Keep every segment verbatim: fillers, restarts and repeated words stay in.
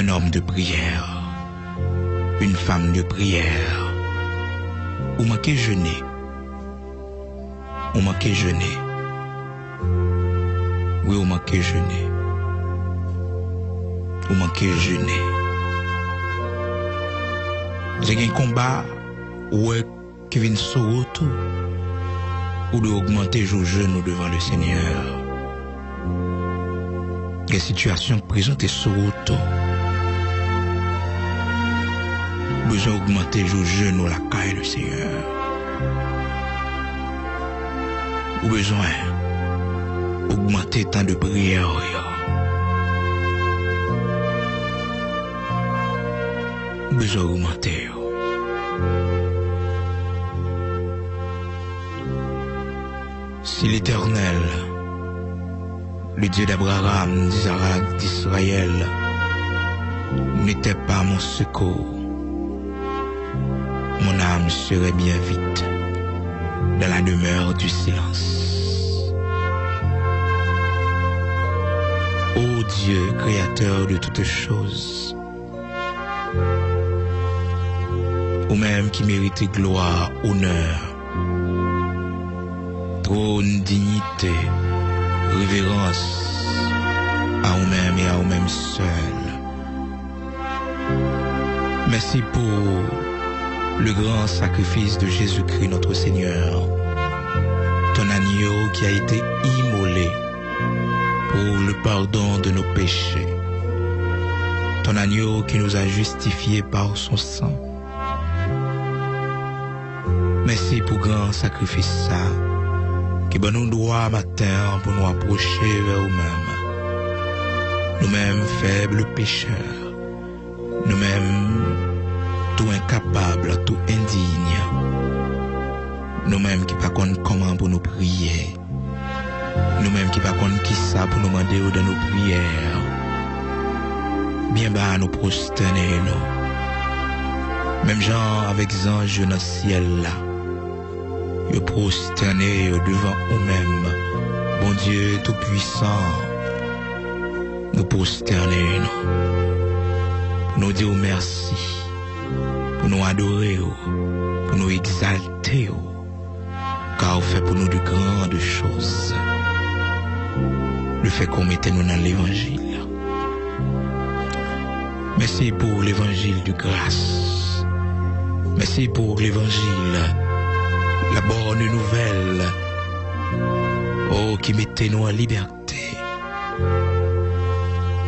Un homme de prière, une femme de prière. Ou manke jene. Ou manke jene. Wi, ou manke jene. Ou manke jene. Lè gen konba, ou wè ki vin sou wout ou, ou dwe ogmante jou jèn ou devan le Senyè. Gen sitiyasyon k prezante sou wout ou, ou bezwen ogmante jou jèn ou lakay le Senyè. Ou bezwen ogmante tan de priyè ou yo. Ou bezwen ogmante yo. Si l'Éternel, le Dieu d'Abraham, d'Isaac, d'Israël, n'était pas mon secours, mon âme serait bien vite dans la demeure du silence. Ô Dieu, créateur de toutes choses, ou menm ki merite glwa, onè, twòn, diyite, reverans a ou menm e a ou menm sèl. Merci pour le grand sacrifice de Jésus-Christ notre Seigneur, ton agneau qui a été immolé pour le pardon de nos péchés, ton agneau qui nous a justifiés par son sang. Mèsi pou gran sakrifis sa ki ban nou dwa maten an pou nou apwoche vè ou menm. Nou menm fèb pechè, nou menm tou enkapab, tou endiy, nou menm ki pa konn kòman pou nou priye, nou menm ki pa konn kisa pou nou mande w dan nou priyè, byen ba nou pwostène nou. Menm jan avèk zanj yo nan syèl la, yo pwostène yo devan ou menm, Bondye Toupwisan. Nou pwostène nou pou nou di w mèsi, pou nou adore w, pou nou egzalte w, ka w fè pou nou de grann choz. Le fè ke w mete nou nan levanjil. Mèsi pou levanjil de gras. Mèsi pou levanjil, la bòn nouvèl, o, ki mete nou an libète.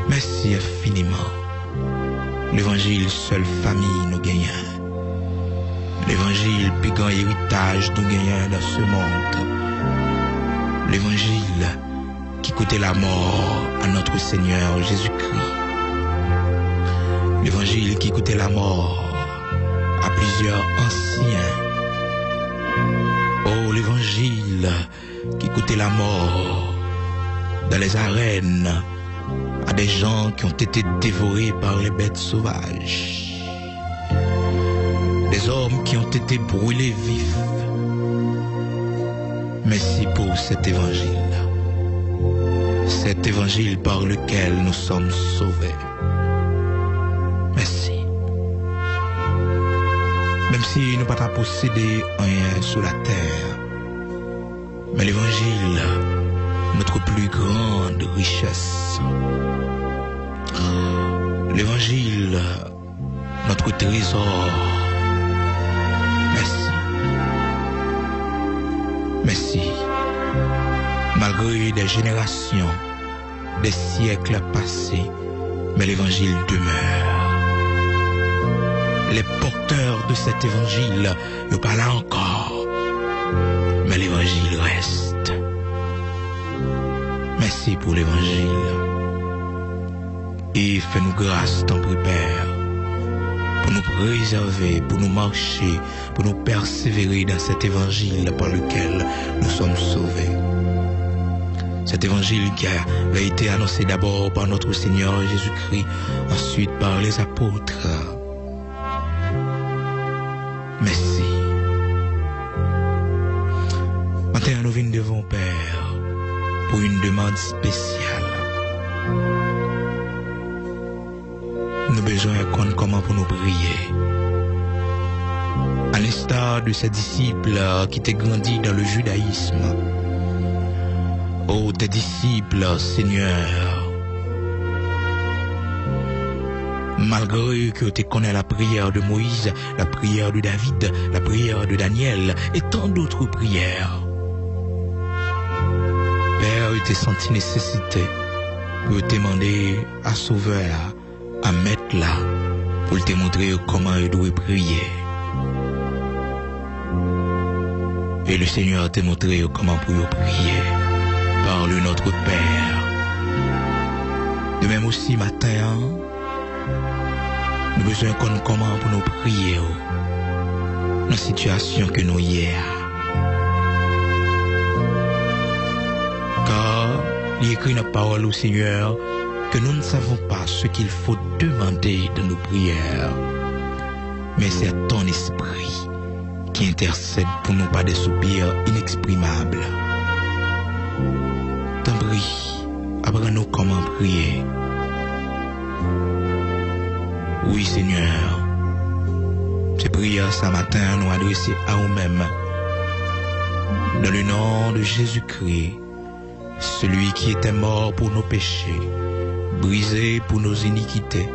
Mèsi enfiniman. Levanjil sèl fanmi nou genyen. Levanjil pi gran eritaj nou genyen dan se mond. Levanjil qui coûtait la mort à notre Seigneur Jésus-Christ. Levanjil ki koute lamò a plizyè ansyen. O, levanjil qui coûtait la mort dans les arènes à des gens qui ont été dévorés par les bêtes sauvages, des hommes qui ont été brûlés vifs. Mèsi pou cet évangile. Cet évangile par lequel nous sommes sauvés. Mèsi. Menm si nou pa ta posede anyen sou latè, mais l'Évangile, notre plus grande richesse. L'Évangile, notre trésor. Mèsi. Mèsi. Malgré des générations, des siècles passés, mais l'Évangile demeure. Les porteurs de cet évangile, yo pa la ankò, men levanjil rèste. Mèsi pou levanjil. E fè nou gras, tanpri, Pè, pou nou prezève, pou nou mache, pour nous persévérer dans cet évangile par lequel nous sommes sauvés. Cet évangile qui avait été annoncé d'abord par notre Seigneur Jésus-Christ, ensuite par les apôtres. Mèsi. Maten an, nou vin devan w, Pè, pou yon demann espesyal. Nou bezwen konn kòman pou nou priye. À l'instar de ces disciples qui étaient grandis dans le judaïsme. Oh, tes disciples, Seigneur. Malgre ke yo te konnen la prière de Moïse, la prière de David, la prière de Daniel et tant d'autres prières. Pè, yo te santi nesesite pou yo te mande a Sovè a, a Mèt la, pou l te montre yo kòman yo dwe priye. E le Senyè te montre yo kòman pou yo priye par le Notre Père. De menm osi, maten an, nou bezwen konn kòman pou nou priye yo nan sitiyasyon ke nou ye a. Car il est écrit dans la parole au Seigneur que nous ne savons pas ce qu'il faut demander dans nos prières. Mais c'est ton esprit qui intercède pour nous par des soupirs inexprimables. Tanpri, aprann nou kòman priye. Wi, Senyè. Se priyè sa maten an nou adrese a ou menm. Dans le nom de Jésus-Christ, celui qui était mort pour nos péchés, brisé pour nos iniquités,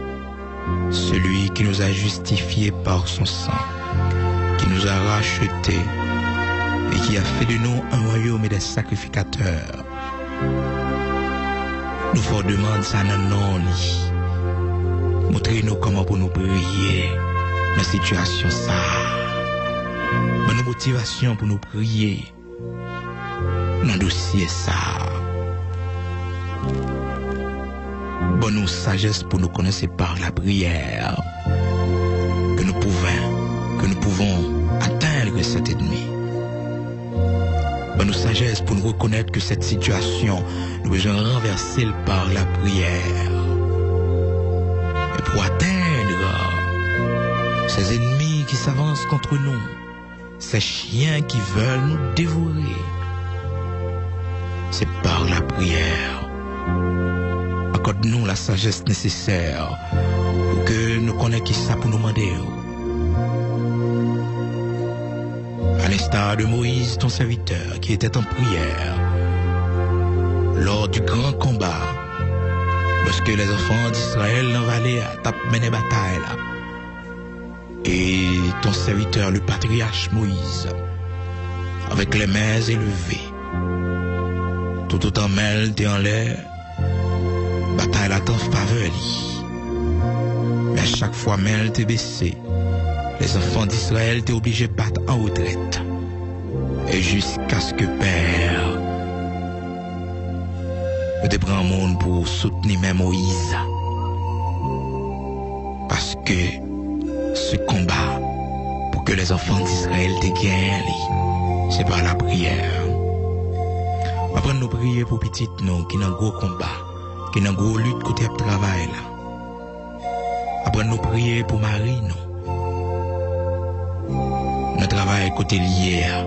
celui qui nous a justifiés par son sang, qui nous a rachetés et qui a fait de nous un royaume et des sacrificateurs. Nou fè w demann sa nan non li. Montre nou kòman pou nou priye nan sitiyasyon sa a. Ban nou motivasyon pou nou priye nan dosye sa a. Ban nou sajès pou nou konnen se par la prière que nous pouvons, que nous pouvons atteindre cet ennemi. Ban nou sajès pou nou rekonèt ke cette situation, nou bezwen ranvèse l par la prière. Et pour atteindre ces ennemis qui s'avancent contre nous, ces chiens qui veulent nous dévorer, c'est par la prière. Accorde-nous la sagesse nécessaire pour que nous connaissions qui ça pour nous demander. À l'instar de Moïse, ton serviteur, qui était en prière, lors du grand combat, lorsque les enfants d'Israël nan vale a t ap mennen batay la, et ton serviteur, le patriarche Moïse, avec les mains élevées, tout autant men l te anlè, batay la te an favè li. Men a chak fwa men l te bese, les enfants d'Israël te oblije bat an retrèt. Et jusqu'à ce que, Père, yo te pran moun pou soutni men Moyiz. Paske se konba pou ke les enfants d'Israël te genyen li, se pa lapriyè. Aprann nou priye pou pitit nou ki nan gwo konba, ki nan gwo lit kote y ap travay la. Aprann nou priye pou mari nou nan travay kote l ye a.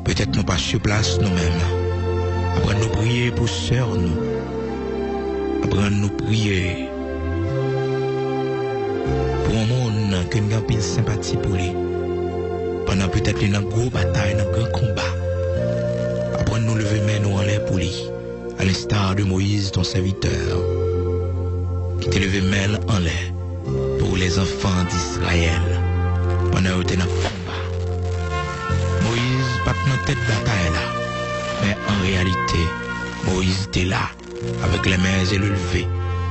Petèt nou pa sou plas nou menm. Aprann nou priye pou sè nou. Aprann nou priye pou yon moun ke n gen anpil senpati pou li. Pandan petèt li nan gwo batay, nan gran konba. Aprann nou leve men nou anlè pou li. À l'instar de Moïse, ton serviteur, ki te leve men l anlè pou les enfants d'Israël pandan yo te nan konba. Moyiz pa t nan tèt batay la, men an reyalite, Moyiz te la, avec les mains élevées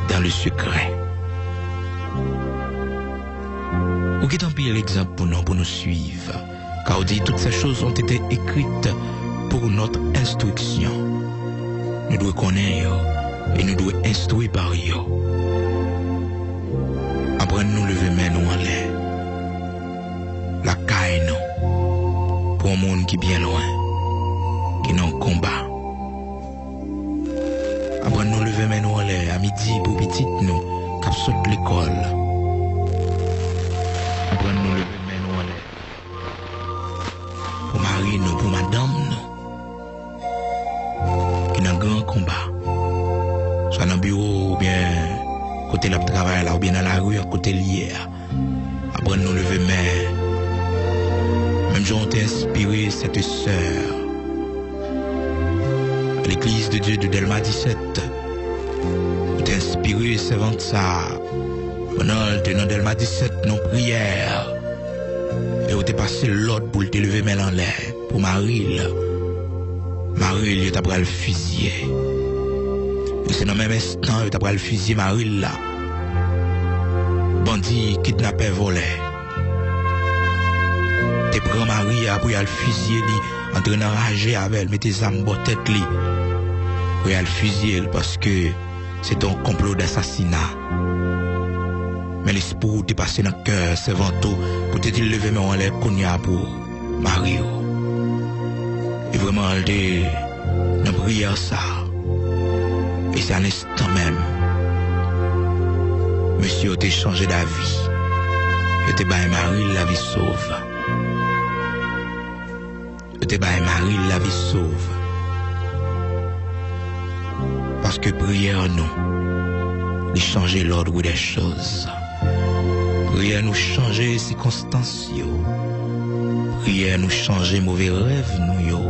dans le secret. Ou kite anpil egzanp pou nou, pou nou swiv. Car dit, toutes ces choses ont été écrites pour notre instruction. Nou dwe konnen yo, e nou dwe enstwi pa yo. Aprann nou leve men nou anlè. Lakay nou, pou yon moun ki byen lwen, ki nan konba. Aprann nou leve men nou anlè a midi pou pitit nou k ap sot lekòl. Aprann nou leve men nou anlè pou mari nou, pou madanm nou, ki nan gran konba, swa nan biwo oubyen kote l ap travay la oubyen nan lari a kote l ye a. Aprann nou leve men. Menm jan w te enspire sè e sè Legliz de Dye de Dèlma disèt, ou te enspire sèvant sa a pandan l te nan Dèlma disèt nan priyè. E ou te pase lòd pou l te leve men l anlè pou mari l. Mari l, yo ta pral fizye. E se nan menm enstan yo ta pral fizye mari l la. Bandi, kidnapè, vòlè te pran mari a pou y al fizye li, antre nan raje avè l, mete zam bò tèt li pou y al fizye l, paske se te yon konplo dasasina. Men lespri w te pase nan kè sèvant ou pou te di l leve men w anlè kounye a pou mari w. E vrèman, l te nan priyè sa. E se a lenstan menm, mesye yo te chanje davi. Yo te bay mari l lavi sov. Yo te bay mari l lavi sov. Paske priyè nou, li chanje l'ordre des choses. Priyè nou chanje sikonstans yo. Priyè nou chanje move rèv nou yo.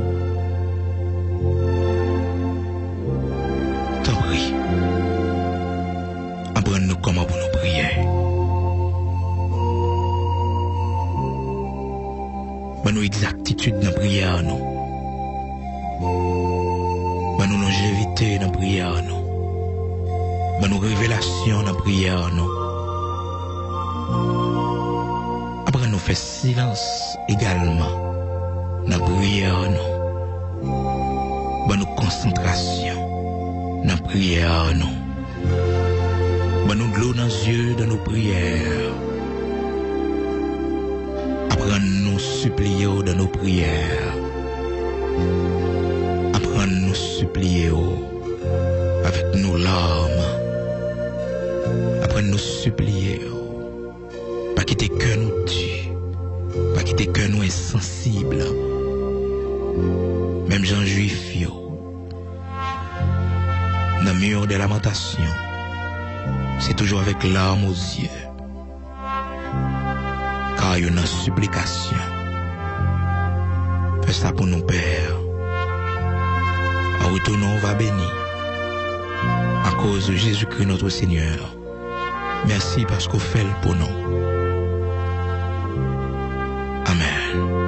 Tanpri, aprann nou kòman pou nou priye. Ban nou egzaktitid nan priyè nou. Ban nou lonjevite nan priyè nou. Ban nou revelasyon nan priyè nou. Aprann nou fè silans egalman nan priyè nou. Ban nou konsantrasyon nan priyè nou. Ban nou dlo nan zye dan nou priyè. Aprann nou sipliye w dan nou priyè. Aprann nou sipliye w avèk nou lame. Aprann nou sipliye w. Pa kite kè nou di. Pa kite kè nou ensansib. Menm jan Jwif yo, nan Mur des Lamentations, se toujou avèk larmes aux yeux, kar yo nan siplikasyon. Fè sa pou nou, Pè. En retournant, on va béni. À cause de Jésus-Christ notre Seigneur. Mèsi paske w fè l pou nou. Amèn.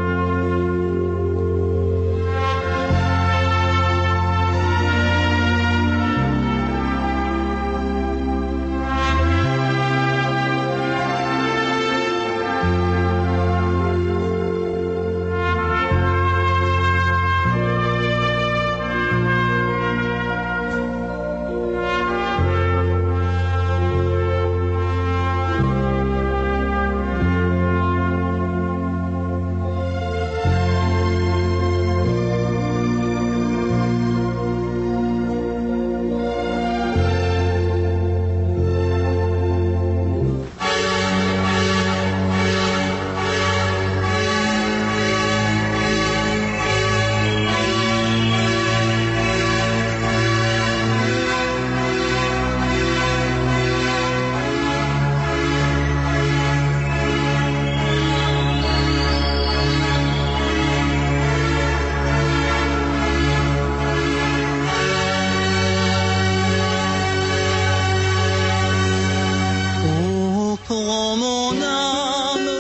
Oh, prends mon âme,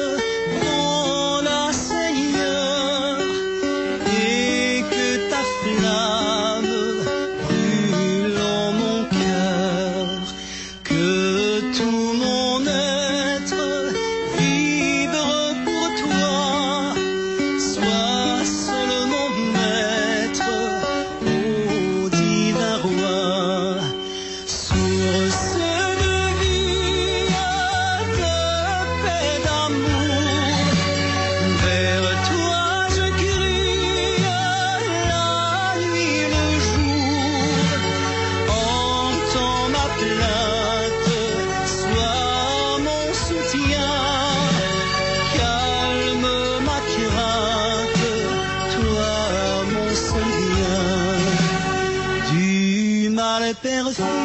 prends-la, Seigneur, et que ta flamme brûle en mon cœur, que tout mon être vibre pour toi, sois seulement maître, ô divin roi. Source de vie, de paix, d'amour, vers toi je crie la nuit, le jour. Entends ma plainte, sois mon soutien, calme ma crainte, toi mon seul bien. Du mal parfait